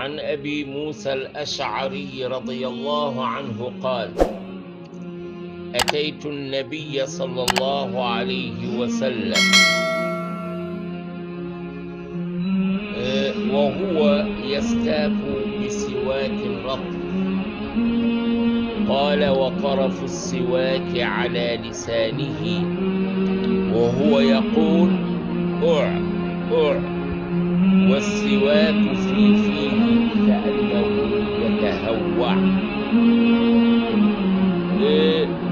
عن أبي موسى الأشعري رضي الله عنه قال: أتيت النبي صلى الله عليه وسلم وهو يستاك بسواك رطب، قال: وطرف السواك على لسانه وهو يقول: أع أع، والسواك في فيه كأنه يتهوع.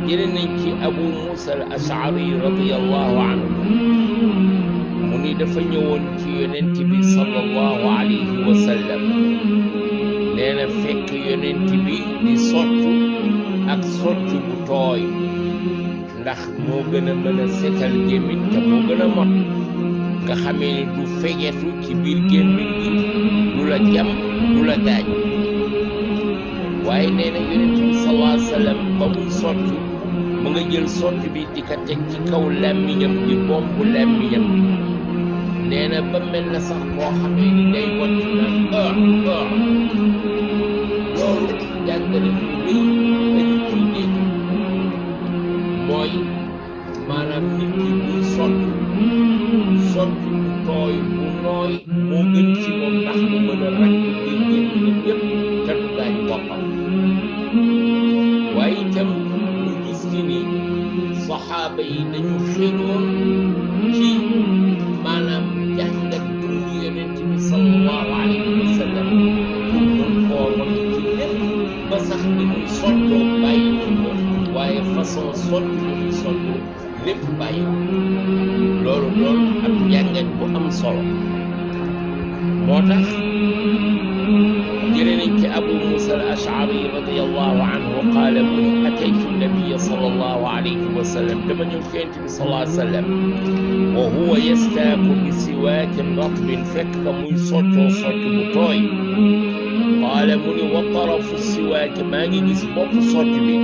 جلنك أبو موسى الأشعري رضي الله عنه مني دفا ñëwoon ci yonent bi sallallahu alayhi wa sallam, nee na fekk yonent bi di soccu ak soccu bu tooy, ndax moo gën a mën a setal gémmiñ te moo gën a mot, nga xamee ni du fegetu ci biir gémmiñ gi, du la jam du la gaañ. waaye nee na yonent bi sallallahu alayhi wa sallam ba muy soccu mu nga jël soccu bi di ko teg ci kaw làmmiñam di bomb làmmiñam bi, nee na ba mel na sax koo xamee ni day wàcc naan loolu jàngale bu rëy dañu ciy dégg, mooy maanaam nit ki buy soccu bu tooy bu nooy moo gën ci moom, ndax mu mën a ràcc biir gémmiñam yëpp te du gaañ boppam. waaye itam ñu gis ci ni saxaaba yi dañu xéroon ci maanaam jàngat dundu yonent bi sallallahu alayhi wa sallam pour mën koo roy ci lépp, ba sax ni muy sottoo bàyyi ko, waaye façon sottu bi muy sottu lépp bàyyi loolu ab jàngat bu am solo. moo tax jëlee nañ ci Abu Musa al-Ash'ari radiyallahu anhu qaala mu ni ataytu nabiyya sallallahu alayhi wa sallam, dama ñëw ci Yonent bi sallallahu alayhi wa sallam wa huwa yastaaku bi siwaakin ratbin, fekk ka muy soccoo socc bu tooy. qaala mu ni wa tarafu siwaaki, maa ngi gis bopp socc bi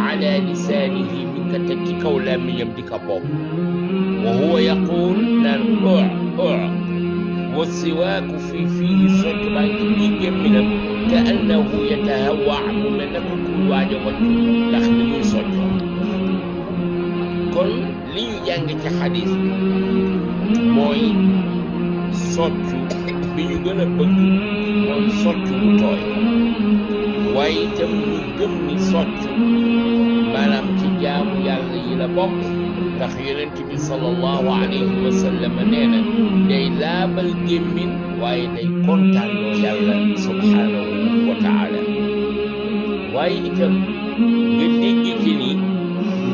ala lisaanihi, mi ngi ko teg ci kaw làmmiñam di ko bopp. wa huwa yaquul naan wa siwaaku fi fiihi socc baa ngi ci biir gémminam ka annahu yatahawwa, mu mel ne ko kuy waaj a wàcc ndax li muy soccoo. kon li ñu jàng ci xadis bi mooy soccu bi ñu gën a bëgg mooy soccu bu tooy, waaye itam ñu gëm ni soccu maanaam ci jaamu yàlla yi la bokk, ndax yonent bi sallallahu alayhi wa sallam nee na day laabal gémmiñ waaye day kontaanloo yàlla subhaanahu wa taala. waaye itam nga dégg ci ni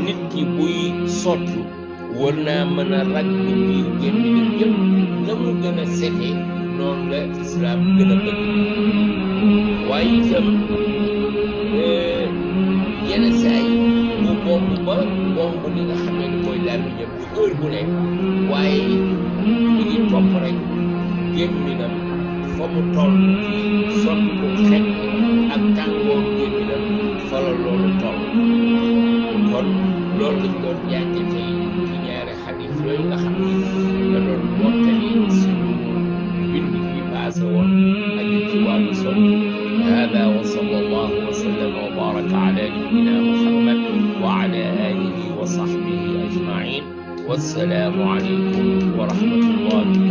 nit ki buy soccu war naa mën a ragg biir gémmiñam yëpp, na mu gën a setee noonu la islaam gën a bëgg. waaye itam yenn saa yi mu bomb li nga xamee ni mooy làmmiñam bi heure bu ne, waaye mi ngi topp rek gémmiñam fa mu toll ci sotti ko xet ak tàngoor gémmiñam fa la loolu toll. kon loolu lañ doon jànge tey ci ñaari xadis yooyu nga xam ni da doon mottali suñu bind bi paase woon ak ci wàllu sotti. hada wa sallallahu wa sallam wa baraka ala nabiyyina Muhammad wa ala alihi wa sahbihi ajma'in. wassalaamu alaykum wa rahmatullahi